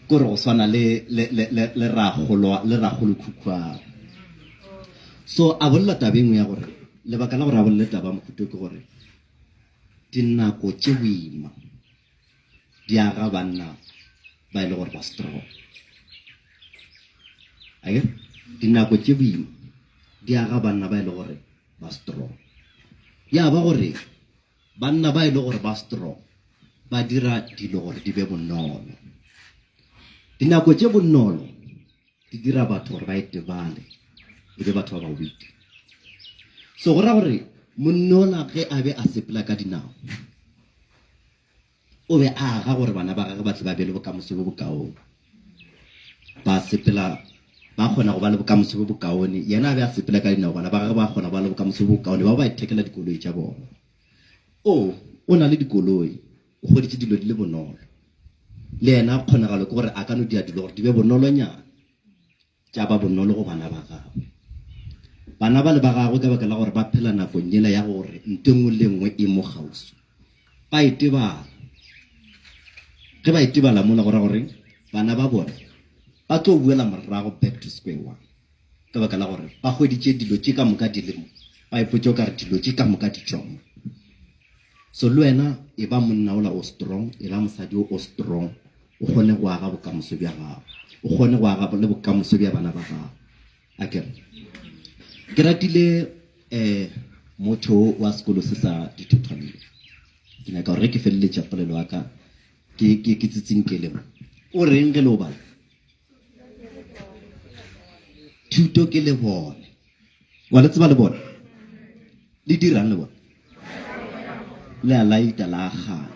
Kore go swana le le le le le rakgolo le rakgolokhukhu So a bolela taba e nngwe ya gore lebaka la gore a bolele taba mohuto ke gore dinako tše boima di aga banna ba e le gore ba strong. Akere? Dinako tše boima di aga banna ba e le gore ba strong. Ya ba gore banna ba e le gore ba strong ba dira dilo gore di be bonolo. Dinako tše bonolo di dira batho gore ba itebale e be batho ba ba weak. So go ra gore monnola ge a be a sepela ka dinao o be a aga gore bana ba gagwe ba tle ba be le bokamoso bo bokaone. Ba sepela ba kgona go ba le bokamoso bo bokaone, yena a be a sepela ka dinao, bana ba gagwe ba kgona go ba le bokamoso bo bokaone, ba ba ithekela dikoloi tša bona. O o na le dikoloi, o hweditše dilo di le bonolo. Le yena kgonagalo ke gore a ka no dia dilo gore di be bonolonyana. Tša ba bonolo go bana ba gagwe. Bana bale ba gagwe ka baka la gore ba phela nakong yela ya gore nto e nngwe le e nngwe e mo kgauswi, ba itebala. Ge ba itebala mola go ra gore bana ba bona ba tlo boela morago back to square one ka baka la gore ba hweditše dilo tše ka moka di le mo, ba ipotša o ka re dilo tše ka moka di tšwa mo. So le wena e ba monna ola o strong, e ba mosadi o o strong, o kgone go aga bokamoso bja gago, o kgone go aga le bokamoso bja bana ba gago. Akere ke ratile um motho wa sekolo se sa dithothwaneng. Ke nyaka gore ge ke feleletša polelo ya ka ke ke ke tsitsinkele mo. O reng ge le o bala? Thuto ke lebone. Wa le tseba lebone? Le dirang lebone? Le a laita la kganya.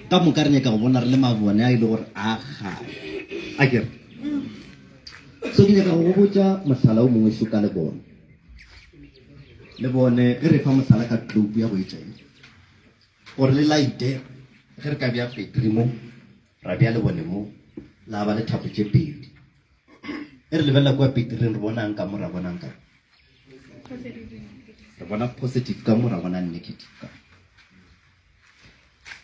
Ka moka re nyaka go bona re le mabone a e le gore a kganya. A kere? So ke nyaka go go botša mohlala o mongwe šo ka lebone. Lebone ge re fa mohlala ka tloupu ya go etša ye, gore le laite ge re ka bea petri mo, ra bea lebone mo, la ba le thapo tše pedi. E re lebelela kua petiring re bonang ka mo, ra bonang ka mo. Re bona positive ka mo, ra bona negative ka mo.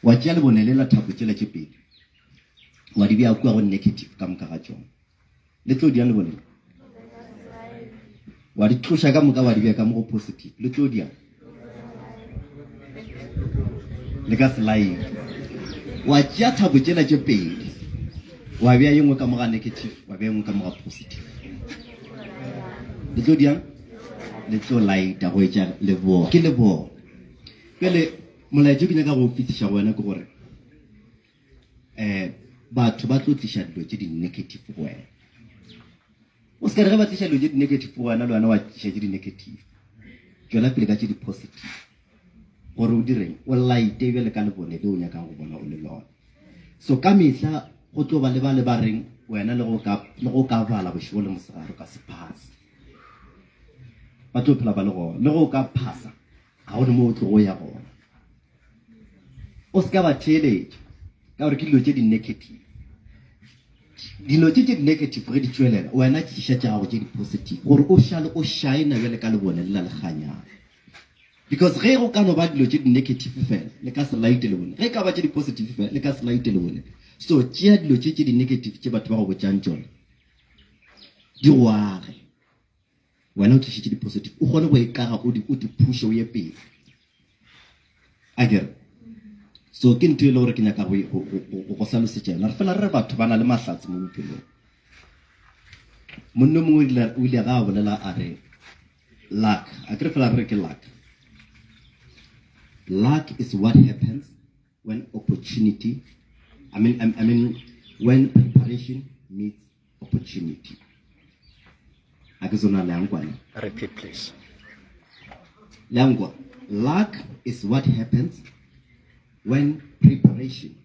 Wa tšea lebone le la thapo tšela tše pedi, wa di bea kua go negative ka moka ga tšona. Le tlo diang lebone le? Wa di tloša ka moka wa di bea ka mo go positive. Le tlo diang? Le ka se laele. Wa tšea thapo tšela tše pedi, wa bea ye nngwe ka mo ga negative, wa bea ye nngwe ka mo ga positive. Le tlo diang? Le tlo laeta go etša lebone. Ke lebone. Bjale molaetša o ke nyaka go o fetiša go wena ke gore um batho ba tlo tliša dilo tše di-negative go wena. O se ka re ge ba tliša dilo tše di-negative go wena le wena wa tliša tše di-negative. Tšwela pele ka tše di-positive gore o direng, o laite bjale ka lebone le o nyakang go bona o le lona. So ka mehla go tlo ba le ba le ba reng wena le go ka le go ka bala bošego le mosegare o ka se phase. Ba tlo phela ba le gona. Le go ka phasa ga go ne mo o tlogo ya gona. O se ka ba theeletša ka gore ke dilo tše di-negative. Dilo tše tše di-negative ge di tšwelela, wena tliša tša gago tše di-positive gore o šale o shine bjale ka lebone lela le kganyang. Because ge go ka no ba dilo tše di-negative fela, le ka se light lebone. Ge e ka ba tše di-positive fela, le ka se light lebone. So tšea dilo tše tše di-negative tše batho ba go botšang tšona, di go age. Wena o tlišitše di-positive, o kgone go ikaga o di o di phushe o ye pele. Akere? So ke ntho e le gore ke nyaka go go go go hlalosetša yona. Re fela re re batho ba na le mahlatse mo bophelong. Monna o mongwe o ile o ile ga a bolela a re luck, akere fela re re ke luck. Luck is what happens when opportunity, I mean, I mean, when preparation meets opportunity. A ke tsona le yang kwana. Repeat please. Le yang kwa. Luck is what happens when preparation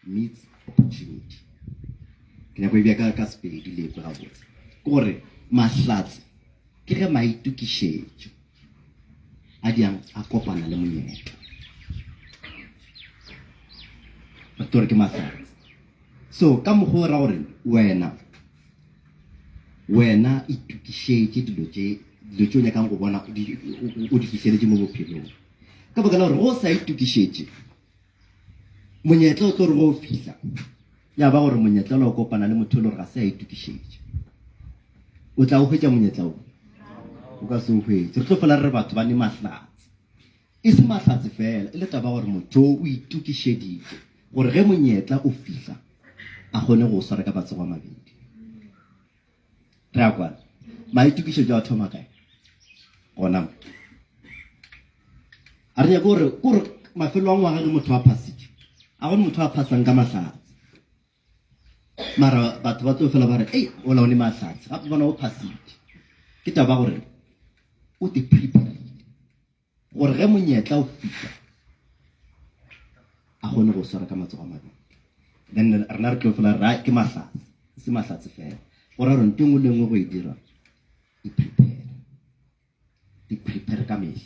meets opportunity. Ke nyako e bea ka ka Sepedi le kwe gabotse. Ke gore mahlatse ke ge maitokišetšo a diang a kopana le monyetla. Re tlo re ke mahlatse. So ka mokgwa o ra gore wena wena itokišetše dilo tše dilo tše o nyakang go bona o di fihleletše mo bophelong. Ka baka la gore go sa itokišetše monyetla o tlo re go o fihla. Ya ba gore monyetla ola o kopana le motho e le gore ga se a itokišetša. O tla o hwetša monyetla wo? O ka se o hwetše. Re tlo fela re re batho ba ne mahlatse. E se mahlatse fela, e le taba gore motho o itokišeditše gore ge monyetla o fihla a kgone go o swara ka matsogo a mabedi. Re a kwana? Maitokišetšo a thoma kae? Gona mo. A re nyake gore kore mafelo a ngwaga ge motho a phasitše, a gone motho a phasang ka mahlatse. Mara batho ba tlo fela ba re, ei, ola o ne mahlatse, gape bona o phasitše. Ke taba gore o te preparile gore ge monyetla o fihla a kgone go swara ka matsogo a mabedi. Then rena re tlo fela ra ke mahlatse, e se mahlatse fela. Go ra gore ntho e nngwe le nngwe go e dira e prepare, e prepare ka mehla.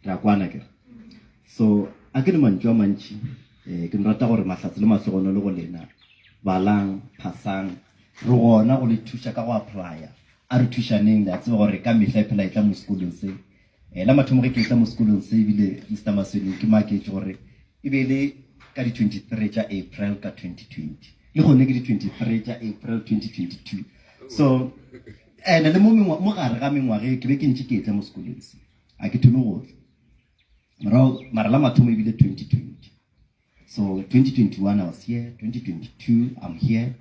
Re a kwana kere? So a ke ne mantšu a mantši, eh, ke no rata gore mahlatse le mahlogonolo go lena. Balang, phasang, re gona go le thuša ka go applya. A re thušaneng, le a tseba gore ka mehla e phela e tla mo sekolong se. Eh, la mathomo ge ke etla mo sekolong se ebile Mister Masweni ke maketše gore e be e le ka di 23 tša April ka 2020, le gone ke di 23 tša April 2022. So ene le mo mengwa, mo gare ga mengwaga e ke be ke ntše ke etla mo sekolong se, a ke thome go tla morago, mara la mathomo ebile 2020. So 2021 I was here, 2022 I'm here.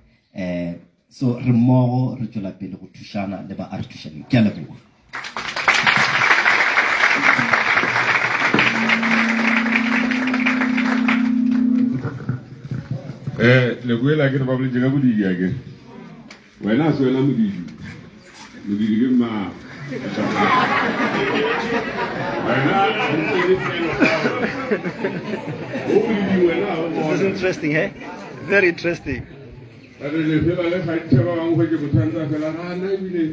So re mmogo re tšwela pele go thušana le ba a re thušaneng. Ke a leboga. Leboela ke re ba boletse ka bodidi a ke. Wena a se wena modidi. Modidi ke mmago. Wena o tsene fela ka gore. O modidi wena o This is bona. interesting, hey? Very interesting. Ba re lefela le gantšha ba bangwe hwetše motho a ntse a fela gana ebile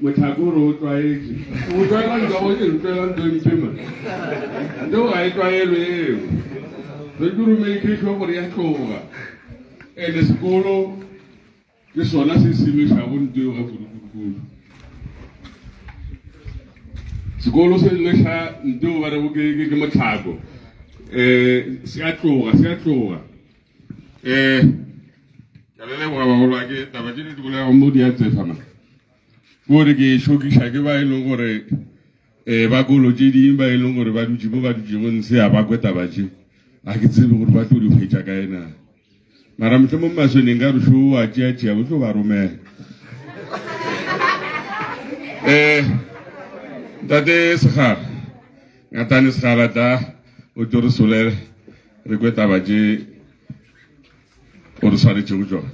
motlhako gore o tlwaetše. O tlwaela ntwa go e tlwaela ntwa e mpe man. Ntho ga e tlwaelwe eo. Re ke re make sure gore ya tloga. Ene sekolo ke sona se se lwešago nto eo ga kudu-kudu-kudu. Sekolo se lweša nto eo ba rego ke motlhako. Se a tloga, se a tloga. Ke a le leboga bagolo ba ke taba tše di bolelago mo di a tsefa man. Ke gore ke šokiša ke ba e leng gore ba kolo tše ding ba e leng gore ba dutše mo ba dutšego ntshe a ba kwe taba tše. A ke tsebe gore ba tlo di hwetša kae na. Mara mohlomong Masweneng ka re šo a tšea tšea o tlo ba romela. Ntate Segala, Ngatane Segala tla o tlo re solele re kwe taba tše o re swanetšego tšona.